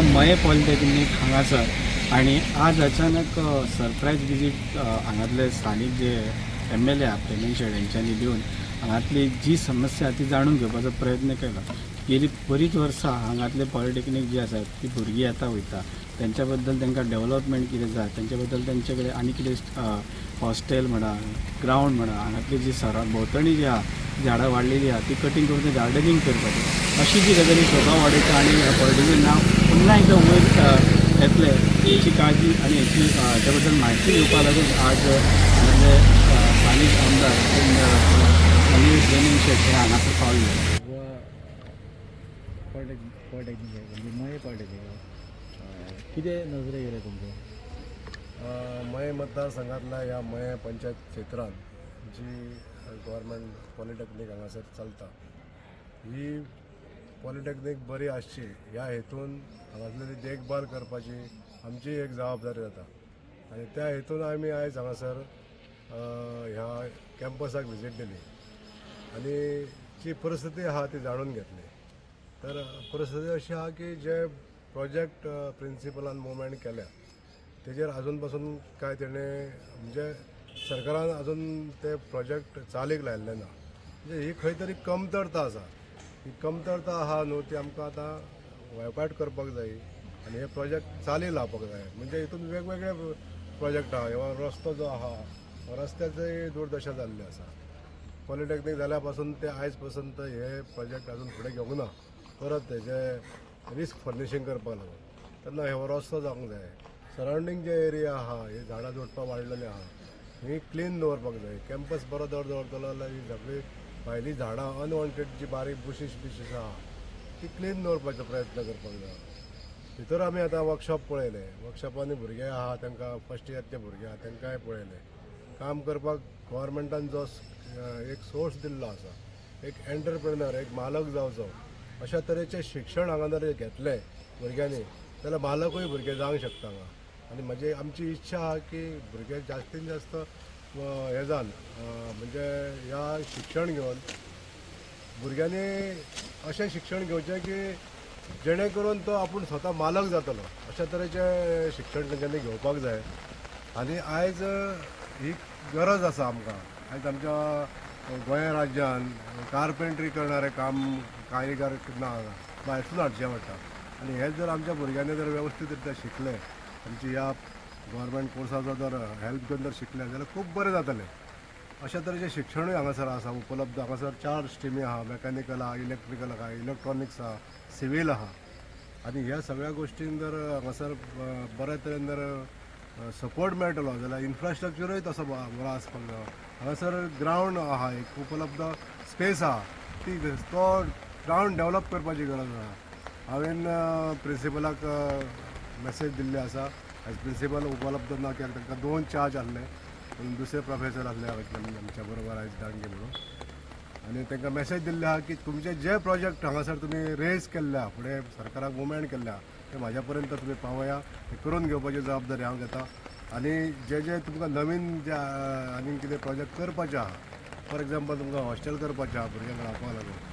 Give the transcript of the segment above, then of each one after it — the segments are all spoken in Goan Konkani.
मये पॉलिटेक्निक हांगासर आनी आज अचानक सरप्रायज विजीट हांगातले स्थानीक जे MLA आहा प्रेमेंद्र शेट हेंच्यांनी दिवन हांगातली जी समस्या ती जाणून घेवपाचो प्रयत्न केलो. गेली बरीच वर्सां हांगातले पॉलिटेक्निक जी आसा ती भुरगीं येता वयता, तेंच्या बद्दल तांकां डेवलपमेंट कितें जाय, तेंच्या बद्दल तेंचे कडेन आनी कितें हॉस्टेल म्हणा, ग्रावंड म्हणा, हांगातली जी सरा भोंवतणी जी आहा झाडां वाडलेली आहा ती कटींग करून ते गार्डनिंग करपाचें, अशी जी गजाली शोभा वाडयता आनी ह्या पॉलिटेक्निक नांव पुन्हा एकदां वयर येतलें हेची काळजी आनी हेची हेच्या बद्दल म्हायती घेवपा लागून आज हांगातले स्थानीक आमदार अनिल प्रेमेंद्र शेट हे हांगासर पावले. पॉलिटेक्निक म्हणजे मये पॉलिटेक्निक कितें नजरे येयलें तुमचें? मये मतदारसंघातल्या ह्या मये पंचायत क्षेत्रांत जी गव्हर्मेंट पॉलिटेक्निक हांगासर चलता ही पॉलिटेक्निक बरी आसची ह्या हेतून हांगासरली देखभाल करपाची आमची एक जबाबदारी जाता आनी त्या हेतून आमी आयज हांगासर ह्या कॅम्पसाक विजीट दिली आनी जी परिस्थिती आहा ती जाणून घेतली. तर परिस्थिती अशी आहा की जे प्रोजेक्ट प्रिंसिपलान मुवमेंट केल्या तेजेर आजून पासून काय तेणें म्हणजे सरकारान अजून ते प्रोजेक्ट चालीक लायिल्ले ना. म्हणजे ही खंय तरी कमतरता आसा, ही कमतरता आहा न्हू ती आमकां आतां वायपाट करपाक जाय आनी हे प्रोजेक्ट चालीक लावपाक जाय. म्हणजे हितून वेगवेगळे प्रोजेक्ट आहा, हो रस्तो जो आहा रस्त्याचेय दुर्दशा जाल्ली आसा. पॉलिटेक्निक जाल्या पासून ते आयज पसून हे प्रोजेक्ट अजून फुडें घेवंक ना, परत तेजे रिस्क फर्निशींग करपाक लागून. तेन्ना हो रस्तो जावंक जाय, सरावंडींग जे एरिया आहा ही झाडां झुडपां वाडलेली आहा ही क्लीन दवरपाक जाय. कॅम्पस बरो दवर दवरतलो जाल्यार ही सगळीं भायलीं झाडां अनवॉन्टेड जी बारीक बुशीस बिशीस आहा ती क्लीन दवरपाचो प्रयत्न करपाक जाय. भितर आमी आतां वर्कशॉप पळयले, वर्कशॉपांनी भुरगे आहा तांकां फर्स्ट इयरचे भुरगे आहा तांकांय पळयले. काम करपाक गव्हर्मेंटान जो एक सोर्स दिल्लो आसा, एक एंटरप्रेनर, एक मालक जावचो अशा तरेचें शिक्षण हांगा जर घेतलें भुरग्यांनी जाल्यार मालकूय भुरगे जावंक शकता हांगा. आनी म्हजी आमची इच्छा आहा की भुरगे जास्तीन जास्त हें जावन म्हणजे ह्या शिक्षण घेवन भुरग्यांनी अशें शिक्षण घेवचें की जेणे करून तो आपूण स्वता मालक जातलो अशा तरेचें शिक्षण तेंच्यांनी घेवपाक जाय. आनी आयज ही गरज आसा आमकां. आयज आमच्या गोंय राज्यान कार्पेंट्री करणारे काम कारीगर ना, भायरसून हाडचें पडटा. आनी हें जर आमच्या भुरग्यांनी जर वेवस्थीत रित्या शिकले, आमची ह्या गव्हर्मेंट कोर्साचो जर हेल्प घेवन जर शिकले जाल्यार खूब बरें जातलें. अशा तरेचें शिक्षणूय हांगासर आसा उपलब्ध. हांगासर 4 स्ट्रिमी आहा, मॅकॅनिकल आहा, इलेक्ट्रिकल आहा, इलेक्ट्रॉनिक्स आहा, सिवील आहा. आनी ह्या सगळ्या गोश्टीन जर हांगासर बऱ्या तरेन जर सपोर्ट मेळटलो जाल्यार इन्फ्रास्ट्रक्चरूय तसो बरो आसपाक जाय. हांगासर ग्रावंड आहा, एक उपलब्ध स्पेस आहा, ती तो ग्रावंड डेवलप करपाची गरज आहा. हांवें प्रिंसिपलाक मॅसेज दिल्ली आसा, आयज प्रिंसिपल उपलब्ध ना कित्याक तांकां 2 चार्ज आसले, पूण दुसरे प्रोफेसर आसले आमच्या बरोबर आयज दांडगे म्हणून. आनी तांकां मॅसेज दिल्ली आहा की तुमचे जे प्रोजेक्ट हांगासर तुमी रेज केल्ले आहा, फुडें सरकाराक मुवमेंट केल्ले आहा, ते म्हाज्या पर्यंत तुमी पावया, ते करून घेवपाची जबाबदारी हांव घेता. आनी जे जे तुमकां नवीन जे आनी कितें प्रोजेक्ट करपाचे आहा, फॉर एग्जाम्पल तुमकां हॉस्टेल करपाचें आहा भुरग्यांक रावपाक लागून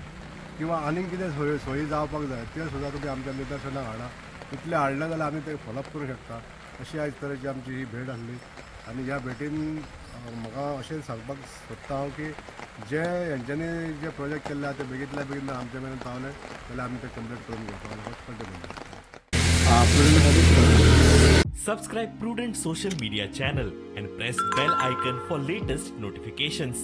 किंवा आनीक कितें सोयी जावपाक जाय त्यो सुद्दां तुमी आमच्या निदर्शनाक हाडा. इतलें हाडलें जाल्यार आमी तें फॉलोअप करूं शकता. अशी आयज तरेची आमची ही भेट आसली. आनी ह्या भेटीन म्हाका अशें सांगपाक सोदता हांव की जे हेंच्यांनी जे प्रोजेक्ट केल्ले आहा ते बेगींतल्या बेगीन आमच्या मेरेन पावले जाल्यार आमी ते कंप्लीट करून घेवपाक लागून. Subscribe Prudent social media channel and press bell icon for latest notifications.